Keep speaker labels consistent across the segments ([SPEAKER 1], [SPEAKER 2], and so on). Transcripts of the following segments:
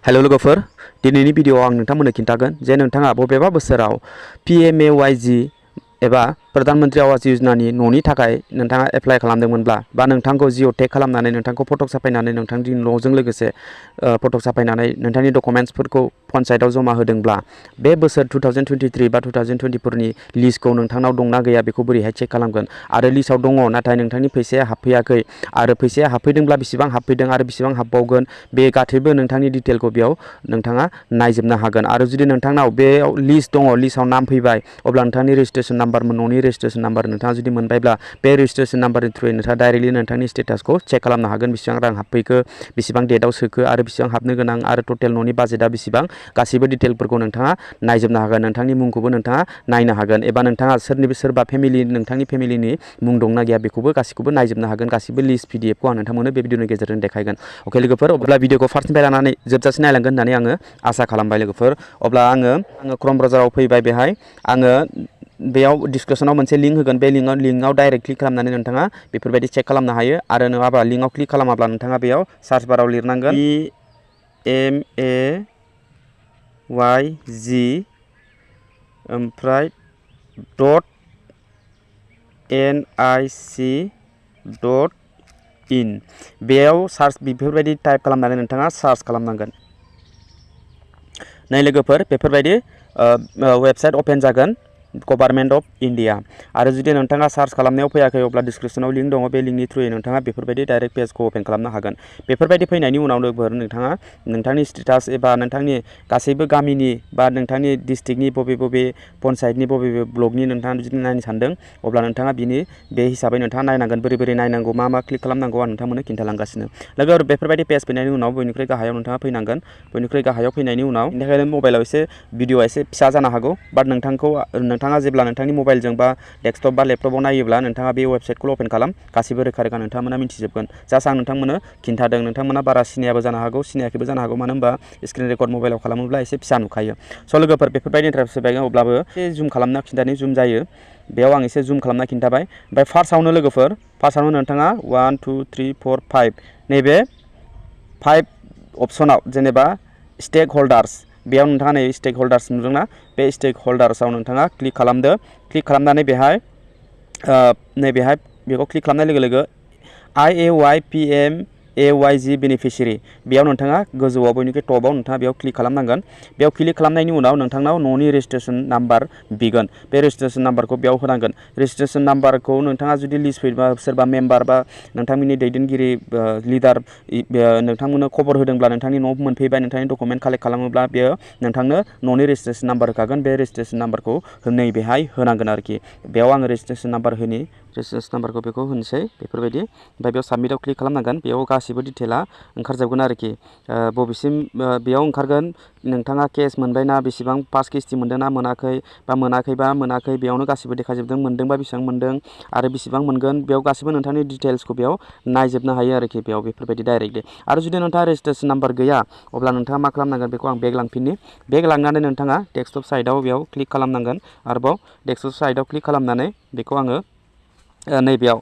[SPEAKER 1] hello लोगोफोर दिनैनि भिडिअआव आं नोंथांमोननो खिन्थागोन जे नोंथाङा बबेबा बोसोराव PMAYG एबा प्रधान मंत्री आवाज योजनानि न'नि थाखाय नोंथाङा एप्लाइ खालामदोंमोनब्ला बा नोंथांखौ जिअ टेग खालामनानै नोंथांखौ फटक साफायनानै नोंथांनि न'जों लोगोसे फटक साफायनानै नोंथांनि डकुमेन्ट्सफोरखौ पन्चायतआव जमा होदोंब्ला बे बोसोर 2023 बा 2024 नि लिस्टखौ नोंथांनाव दंना गैया बेखौ बोरैहाय चेक खालामगोन आरो लिस्टआव दङ नाथाय नोंथांनि फैसाया हाबफैयाखै आरो फैसाया हाबफैदोंब्ला बेसेबां हाबफैदों आरो बेसेबां हाबबावगोन बे गासैबो नोंथांनि डिटेलखौ बेयाव नोंथाङा नायजोबनो हागोन आरो जुदि नोंथांनाव बेयाव लिस्ट दङ लिस्टआव नाम फैबाय अब्ला नोंथांनि रेजिस्ट्रेशन नाम्बार न'नि रेजिस्ट्रेशन नाम्बार नोंथाङा जुदि मोनबायब्ला बे रेजिस्ट्रेशन नाम्बारनि थ्रुयै नोंथाङा डाइरेक्टलि नोंथांनि स्टेटासखौ चेक खालामनो हागोन बेसेबां रां हाबफैखो बेसेबां डेटआव सोखो आरो बेसेबां हाबनो गोनां आरो टटेल न'नि बाजेटआ बेसेबां गासैबो डिटेलफोरखौ नोंथाङा नायजोबनो हागोन नोंथांनि मुंखौबो नोंथाङा नायनो हागोन एबा नोंथाङा सोरबा नोंथांनि फेमिलिनि मुं दंना गैया बेखौबो गासैखौबो नायजोबनो हागोन गासैबो लिस्ट PDFखौ आं नोंथांमोननो बे भिडिअनि गेजेरजों देखायगोन अके लोगोफोर अब्ला भिडिअखौ फार्स्टनिफ्राय लानानै जोबजासिम नायलांगोन होननानै आङो आसा खालामबाय लोगोफोर अब्ला आङो क्रम ब्राउजाराव फैबाय बेहाय आङो बेयाव डिसक्रिपसनाव मोनसे लिंक होगोन बे लिंकआव डाइरेक्ट क्लिक खालामनानै नोंथाङा बेफोरबायदि चेक खालामनो हायो आरो नङाबा लिंकआव क्लिक खालामाब्ला नोंथाङा बेयाव सार्च बाराव लिरनांगोन PMAYG ओमफ्राय .nic.in बेयाव सार्च बेफोरबायदि टाइप खालामनानै नोंथाङा सार्च खालामनांगोन नै लोगोफोर बेफोरबायदि वेबसाइट अपेन जागोन गभर्नमेन्ट अफ इन्डिया आरो जुदि नोंथाङा सार्च खालामनायाव फैयाखै अब्ला डिसक्रिपसनाव लिंक दङ बे लिंकनि थ्रुयै नोंथाङा बेफोरबायदि डाइरेक्ट पेजखौ अपेन खालामनो हागोन बेफोरबायदि फैनायनि उनाव लोगोफोर नोंथाङा नोंथांनि स्टेटास एबा नोंथांनि गासैबो गामिनि बा नोंथांनि डिस्ट्रिक्टनि बबे पन्चायतनि बबे ब्लकनि नोंथाङा जुदि नायनो सानदों अब्ला नोंथाङा बिनि बे हिसाबै नोंथाङा नायनांगोन बोरै नायनांगौ मा क्लिक खालामनांगौ आं नोंथांमोननो खिन्थालांगासिनो लोगोफोर बेफोरबायदि पेज फैनायनि उनाव बयनिख्रुइ गाहायाव नोंथाङा फैनांगोन बयनिख्रुइ गाहायाव फैनायनि उनाव बेनिखायनो मबाइलाव एसे भिडिअआ एसे फिसा जानो हागौ बाट नोंथाङा जेब्ला नोंथांनि मबाइलजों बा डेस्कटप बा लेपटपाव नायोब्ला नोंथाङा बे वेबसाइटखौ अपेन खालाम गासिबो रोखा नोंथांमोना मिथिजोबगोन जास्ट आं नोंथांमोननो खिन्थादों नोंथांमोना बारा सिनायाबो जानो हागौ सिनायाखैबो जानो हागौ मानो होनबा स्क्रिन रेकर्ड मबाइलाव खालामोब्ला एसे फिसा नुखायो स' लोगोफोर बेफोरबायदि इन्टारेस्ट फैबाय अब्लाबो एसे जुम खालामना खिन्थानाय जुम जायो बेयाव आं एसे जुम खालामना खिन्थाबाय ओमफ्राय फार्स्टआवनो लोगोफोर नोंथाङा 1 2 3 4 5 नैबे 5 अप्सनाव जेनेबा स्टेक होल्डार्स बेयाव नोंथाङा नै स्टेक होल्डार्स नुदोंना बे स्टेक होल्डार्सआव नोंथाङा क्लिक खालामदो क्लिक खालामनानै बेहाय नैबेहाय बेखौ क्लिक खालामनाय लोगो लोगो IAY PMAYG बेनिफिसियारि बेयाव नोंथाङा गोजौआव बयनिख्रुइ टपआव नोंथाङा बेयाव क्लिक खालामनांगोन बेयाव क्लिक खालामनायनि उनाव नोंथांनाव न'नि रेजिस्ट्रेशन नाम्बार बिगोन बे रेजिस्ट्रेशन नाम्बारखौ बेयाव होनांगोन रेजिस्ट्रेशन नाम्बारखौ नोंथाङा जुदि लिस्ट फैबा सोरबा मेम्बार बा नोंथांमोननि दैदेनगिरि लिडार नोंथांमोननो खबर होदोंब्ला नोंथांनि न'आव मोनफैबाय नोंथांनि डकुमेन्ट कालेक्ट खालामोब्ला बेयो नोंथांनो न'नि रेजिस्ट्रेशन नाम्बार होखागोन बे रेजिस्ट्रेशन नाम्बारखौ नैबेहाय होनांगोन आरोखि बेयाव आङो रेजिस्ट्रेशन नाम्बार रेजिस्ट्रेशन नाम्बारखौ बेखौ होनोसै बेफोरबायदि ओमफ्राय बेयाव साबमिटआव क्लिक खालामनांगोन बेयाव गासिबो डिटेला ओंखारजोबगोन आरोखि बबेसिम बेयाव ओंखारगोन नोंथाङा केस मोनबायना बेसेबां फार्स्ट किस्ति मोनदोंना मोनाखै बा मोनाखै बेयावनो गासिबो देखाजोबदों मोनदोंबा बेसेबां मोनदों आरो बेसेबां मोनगोन बेयाव गासिबो नोंथांनि डिटेल्सखौ बेयाव नायजोबनो हायो आरोखि बेयाव बेफोरबायदि डाइरेक्टलि आरो जुदि नोंथाङा रेजिस्ट्रेशन नाम्बार गैया अब्ला नोंथाङा मा खालामनांगोन बेखौ आं बेक लांफिननि बेक लांनानै नोंथाङा डेस्कटप साइडआव बेयाव क्लिक खालामनांगोन आरोबाव डेस्कटप साइडआव क्लिक खालामनानै बेखौ आङो नैबेयाव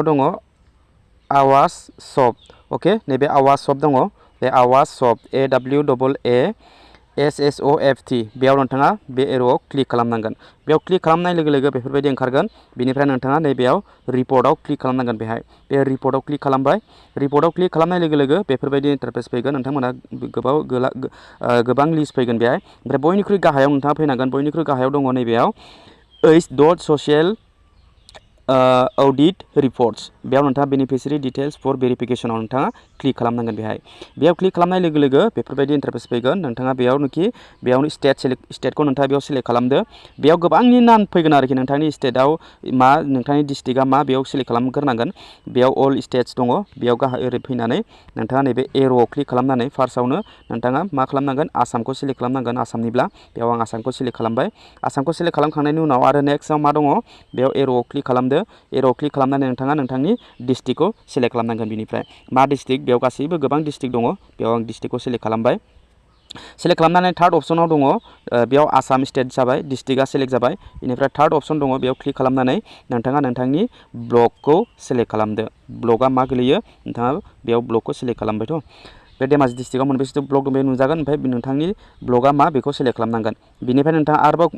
[SPEAKER 1] दङ आवाज सफ्ट अके नैबे आवाज सफ्ट दङ बे आवाज सफ्ट AWASSOFT बेयाव नोंथाङा बे एर'आव क्लिक खालामनांगोन बेयाव क्लिक खालामनाय लोगो लोगो बेफोरबायदि ओंखारगोन बेनिफ्राय नोंथाङा नैबेयाव रिपर्टआव क्लिक खालामनांगोन बेहाय बे रिपर्टआव क्लिक खालामबाय रिपर्टआव क्लिक खालामनाय लोगो लोगो बेफोरबायदि इन्टारफेस फैगोन नोंथांमोना गोबां लिस्ट फैगोन बेहाय ओमफ्राय बयनिख्रुइ गाहायाव नोंथाङा फैनांगोन बयनिख्रुइ गाहायाव दङ नैबेयाव social audit reports बेयाव नोंथाङा बेनिफिसियारि डिटेल्स फर भेरिफिकेसनाव नोंथाङा क्लिक खालामनांगोन बेयाव क्लिक खालामनाय लोगो लोगो बेफोरबायदि इन्टारफेस फैगोन नोंथाङा बेयावनो स्टेटखौ नोंथाङा बेयाव सेलेक्ट खालामदो बेयाव गोबांनि नाम फैगोन आरोखि नोंथांनि स्टेटआव मा नोंथांनि डिस्ट्रिक्टआ मा बेयाव सेलेक्ट खालामग्रोनांगोन बेयाव अल स्टेट्स दङ बेयाव गाहाय ओरै फैनानै नोंथाङा नैबे एर'आव क्लिक खालामनानै फार्स्टआवनो नोंथाङा मा खालामनांगोन आसामखौ सेलेक्ट खालामनांगोन आसामनिब्ला बेयाव आं आसामखौ सेलेक्ट खालामबाय आसामखौ सेलेक्ट खालामखांनायनि उनाव आरो नेक्स्टआव मा दङ बेयाव एर'आव क्लिक खालामदो एर'आव क्लिक खालामनानै नोंथाङा नोंथांनि डिस्ट्रिक्टखौ सेलेक्ट खालामनांगोन बिनिफ्राय मा डिस्ट्रिक्ट बेयाव गासैबो गोबां डिस्ट्रिक्ट दङ बेयाव आं डिस्ट्रिक्टखौ सेलेक्ट खालामबाय सेलेक्ट खालामनानै थार्ड अपसनाव दङ बेयाव आसाम स्टेट जाबाय डिस्ट्रिक्टआ सेलेक्ट जाबाय बेनिफ्राय थार्ड अपसन दङ बेयाव क्लिक खालामनानै नोंथाङा नोंथांनि ब्लकखौ सेलेक्ट खालामदो ब्लकआ मा गोलैयो नोंथाङा बेयाव ब्लकखौ सेलेक्ट खालामबायथ' बे धेमाजि डिस्ट्रिक्टआव मोनबेसे ब्लक दं बे नुजागोन ओमफ्राय नोंथांनि ब्लकआ मा बेखौ सेलेक्ट खालामनांगोन बिनिफ्राय नोंथाङा आरोबाव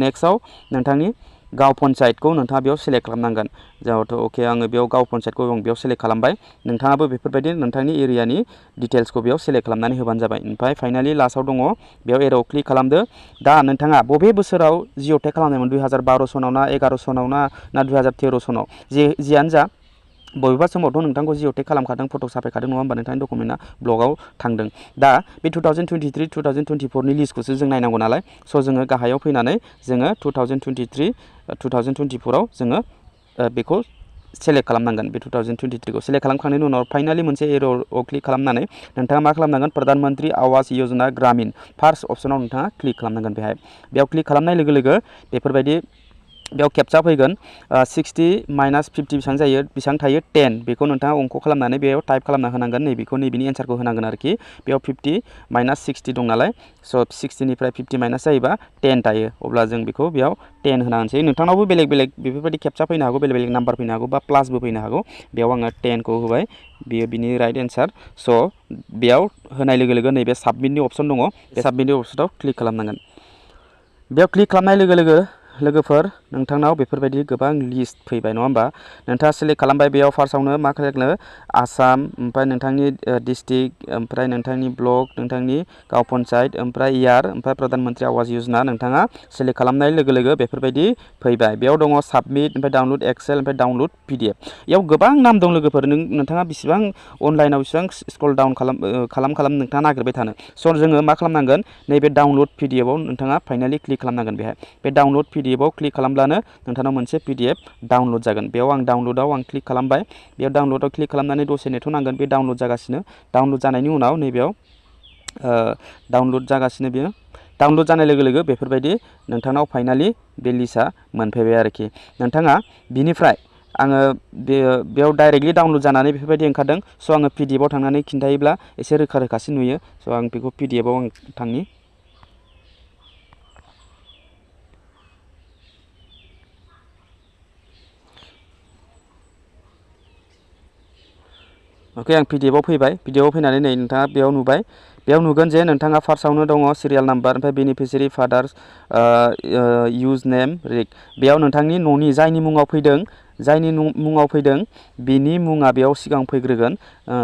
[SPEAKER 1] नेक्स्टआव नोंथांनि गाव पन्सायतखौ नोंथाङा बेयाव सेलेक्ट खालामनांगोन जाहाथे अके आङो बेयाव गाव पन्सायतखौ आं बेयाव सेलेक्ट खालामबाय नोंथाङाबो बेफोरबायदि नोंथांनि एरियानि डिटेल्सखौ बेयाव सेलेक्ट खालामनानै होबानो जाबाय ओमफ्राय फाइनालि लास्टआव दङ बेयाव एर'आव क्लिक खालामदो दा नोंथाङा बबे बोसोराव जिअ'टेग खालामनायमोन 2012 सनाव ना 11 सनाव ना 2013 सनाव जियानो जा बबेबा समावथ' नोंथांखौ जिअ'टेग खालामखादों फट' साफायखादों नङा होमबा नोंथांनि डकुमेन्टआ ब्लगाव थांदों दा बे 2023 2024 नि लिस्टखौसो जों नायनांगौ नालाय स' जोङो गाहायाव फैनानै जोङो 2023 2024 आव जोङो बेखौ सेलेक्ट खालामनांगोन बे 2023 खौ सेलेक्ट खालामखांनायनि उनाव फाइनालि मोनसे एर'आव क्लिक खालामनानै नोंथाङा मा खालामनांगोन प्रधान मन्त्रि आवाज यजना ग्रामीण फार्स्ट अपसनाव नोंथाङा क्लिक खालामनांगोन बेयाव क्लिक खालामनाय लोगो लोगो बेफोरबायदि बेयाव केपचा फैगोन 60 माइनास 50 बेसेबां जायो बेसेबां थायो 10 बेखौ नोंथाङा अंक खालामनानै बेयाव टाइप खालामना होनांगोन नैबेखौ नैबेनि एन्सारखौ होनांगोन आरोखि बेयाव 50 माइनास 60 दं नालाय स' 60 निफ्राय 50 माइनास जायोबा 10 थायो अब्ला जों बेखौ बेयाव 10 होना होनोसै नोंथांनावबो बेलेग बेलेग बेफोरबायदि केपचा फैनो हागौ बेलेग बेलेग नाम्बार फैनो हागौ बा प्लासबो फैनो हागौ बेयाव आङो 10 खौ होबाय बेयो बिनि राइट एन्सार स' बेयाव होनाय लोगो लोगो नैबे साबमिटनि अपसन दङ बे साबमिटनि अपसनाव क्लिक खालामनांगोन बेयाव क्लिक खालामनाय लोगो लोगो लोगोफोर नोंथांनाव बेफोरबायदि गोबां लिस्ट फैबाय नङा होमबा नोंथाङा सेलेक्ट खालामबाय बेयाव फार्स्टआवनो मा खालामनो आसाम ओमफ्राय नोंथांनि डिस्ट्रिक्ट ओमफ्राय नोंथांनि ब्लक नोंथांनि गाव पन्सायत ओमफ्राय इयार ओमफ्राय प्रधान मन्त्रि आवाज यजना नोंथाङा सेलेक्ट खालामनाय लोगो लोगो बेफोरबायदि फैबाय बेयाव दङ साबमिट ओमफ्राय डाउनलड एक्सेल ओमफ्राय डाउनलड PDF बेयाव गोबां नाम दं लोगोफोर नोंथाङा बेसेबां अनलाइनाव बेसेबां स्क्रल डाउन खालाम नोंथाङा नागिरबाय थानो स' जोङो मा खालामनांगोन नैबे डाउनलड PDF आव नोंथाङा फाइनालि क्लिक खालामनांगोन बेहाय बे डाउनलड PDF आव क्लिक खालामब्लानो नोंथांनाव मोनसे PDF डाउनलड जागोन बेयाव आं डाउनलडआव क्लिक खालामबाय बेयाव डाउनलडआव क्लिक खालामनानै दसे नेथ'नांगोन बे डाउनलड जागासिनो डाउनलड जानायनि उनाव नैबेयाव डाउनलड जागासिनो बेयो डाउनलड जानाय लोगो लोगो बेफोरबायदि नोंथांनाव फाइनालि बे लिस्टआ मोनफैबाय आरोखि नोंथाङा बिनिफ्राय आङो बेयाव डाइरेक्टलि डाउनलड जानानै बेफोरबायदि ओंखारदों स' आङो PDF आव थांनानै खिन्थायोब्ला एसे रोखा रोखासिन नुयो स' आं बेखौ PDF आव थांनि ओके आं PDF आव फैबाय PDF आव फैनानै नै नोंथाङा बेयाव नुबाय बेयाव नुगोन जे नोंथाङा फार्स्टआवनो दङ सिरियाल नाम्बार ओमफ्राय बेनिफिसियारि फादार्स इउज नेम रिक बेयाव नोंथांनि न'नि जायनि मुङाव फैदों बिनि मुङा बेयाव सिगां फैग्रोगोन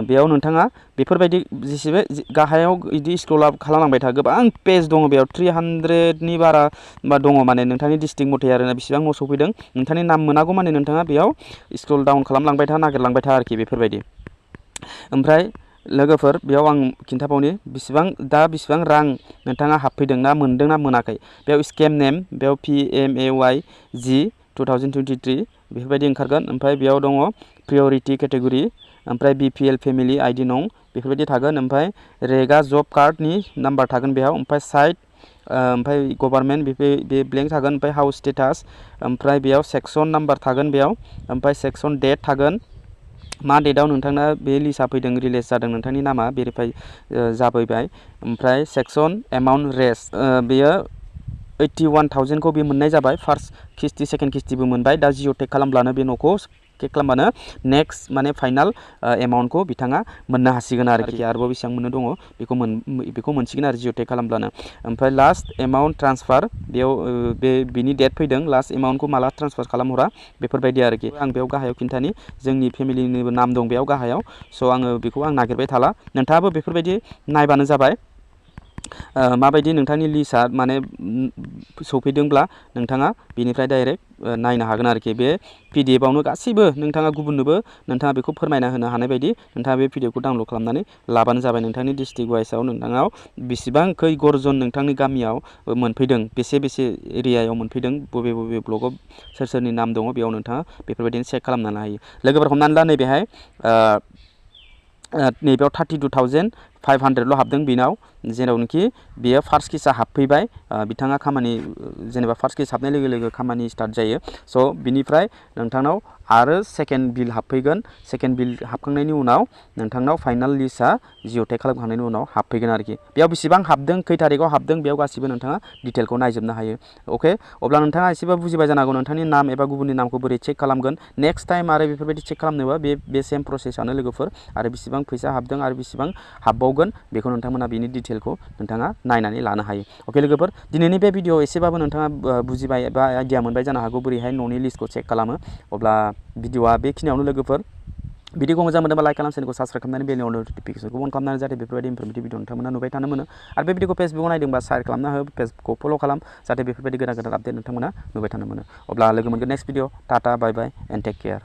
[SPEAKER 1] बेयाव नोंथाङा बेफोरबायदि जेसेबा गाहायाव बिदि स्क्रल आप खालामलांबाय था गोबां पेज दङ बेयाव 300नि बारा दङ माने नोंथांनि डिस्ट्रिक्ट मथे आरो बेसेबां न' सफैदों नोंथांनि नाम मोनागौ माने नोंथाङा बेयाव स्क्रल डाउन खालामलांबाय था नागिरलांबाय था आरोखि बेफोरबायदि ओमफ्राय लोगोफोर बेयाव आं खिन्थाबावनि बेसेबां रां नोंथाङा हाबफैदों ना मोनदों ना मोनाखै बेयाव स्केम नेम बेयाव PMAYG 2023 बेफोरबायदि ओंखारगोन ओमफ्राय बेयाव दङ प्रियरिटि केटेगरि ओमफ्राय BPL फेमिलि ID नं बेफोरबायदि थागोन ओमफ्राय रेगा जब कार्डनि नाम्बार थागोन बेयाव ओमफ्राय साइट ओमफ्राय गभार्नमेन्ट बे ब्लेंक थागोन ओमफ्राय हाउस स्टेटास ओमफ्राय बेयाव सेक्सन नाम्बार थागोन बेयाव ओमफ्राय सेक्सन डेट थागोन मा डेटआव नोंथांना बे लिस्टआ फैदों रिलिज जादों नोंथांनि नामा भेरिफाइ जाबोबाय ओमफ्राय सेक्सन एमाउन्ट रेस बेयो 81,000 खौ बे मोननाय जाबाय फार्स्ट किस्ति सेकेन्ड किस्तिबो मोनबाय दा जिअ'टेग खालामब्लानो बे न'खौ क्लिक खालामबानो नेक्स्ट माने फाइनाल एमाउन्टखौ बिथाङा मोननो हासिगोन आरोखि आरोबाव बेसेबां मोननो दङ बेखौ मोनसिगोन आरो जिअ'टेग खालामब्लानो ओमफ्राय लास्ट एमाउन्ट ट्रान्सफार बेयाव बिनि डेट फैदों लास्ट एमाउन्टखौ माला ट्रान्सफार खालामहरा बेफोरबायदि आरोखि आं बेयाव गाहायाव खिन्थानि जोंनि फेमिलिनिबो नाम दं बेयाव गाहायाव स' आङो बेखौ आं नागिरबाय थाला नोंथाङाबो बेफोरबायदि नायबानो जाबाय माबायदि नोंथांनि लिस्टआ माने सौफैदोंब्ला नोंथाङा बेनिफ्राय डाइरेक्ट नायनो हागोन आरोखि बे PDF आवनो गासैबो नोंथाङा गुबुननोबो नोंथाङा बेखौ फोरमायना होनो हानाय बायदि नोंथाङा बे PDF खौ डाउनलड खालामनानै लाबानो जाबाय नोंथांनि डिस्ट्रिक्ट वाइसआव नोंथांनाव बेसेबां खै गरजन नोंथांनि गामियाव मोनफैदों बेसे एरियायाव मोनफैदों बबे ब्लकआव सोरनि नाम दङ बेयाव नोंथाङा बेफोरबायदिनो चेक खालामनो हायो लोगोफोर हमनानै ला नैबेहाय नैबेयाव 32,000 500ल' हाबदों बिनाव जेरावनोखि बियो फार्स्ट किसा हाबफैबाय बिथाङा खामानि जेनेबा फार्स्ट किस हाबनाय लोगो लोगो खामानि स्टार्ट जायो स' बिनिफ्राय नोंथांनाव आरो सेकेन्ड बिल हाबफैगोन सेकेन्ड बिल हाबखांनायनि उनाव नोंथांनाव फाइनाल लिस्टआ जिअ' टेग खालामखांनायनि उनाव हाबफैगोन आरोखि बेयाव बेसेबां हाबदों खै थारिखआव हाबदों बेयाव गासिबो नोंथाङा डिटेलखौ नायजोबनो हायो अके अब्ला नोंथाङा एसेबाबो बुजिबाय जानो हागौ नोंथांनि नाम एबा गुबुननि नामखौ बोरै चेक खालामगोन नेक्स्ट टाइम आरो बेफोरबायदि चेक खालामनोबा बे सेम प्रसेसआनो लोगोफोर आरो बेसेबां फैसा हाबदों आरो बेसेबां हाबबावगोन बेखौ नोंथांमोना बिनि डिटेलखौ नोंथाङा नायनानै लानो हायो अके लोगोफोर दिनैनि बे भिडिअ एसेबाबो नोंथाङा बुजिबाय एबा आइडिया मोनबाय जानो हागौ बोरैहाय न'नि लिस्टखौ चेक खालामो अब्ला भिडिअआ बेखिनियावनो लोगोफोर भिडिअखौ मोजां मोनोबा लाइक खालाम चेनेलखौ साबस्क्राइब खालामनानै बेल नटिफिकेसनखौ अन खालामनानै जाहाथे बेफोरबायदि इनफरमेटिभ भिडिअ नोंथांमोना नुबाय थानो मोनो आरो बे भिडिअखौ फेसबुकआव नायदोंबा शेयार खालामना हो पेजखौ फल' खालाम जाहाथे बेफोरबायदि गोदान गोदान आपडेट नोंथांमोना नुबाय थानो मोनो अब्ला लोगो मोनगोन next video tata bye bye and take care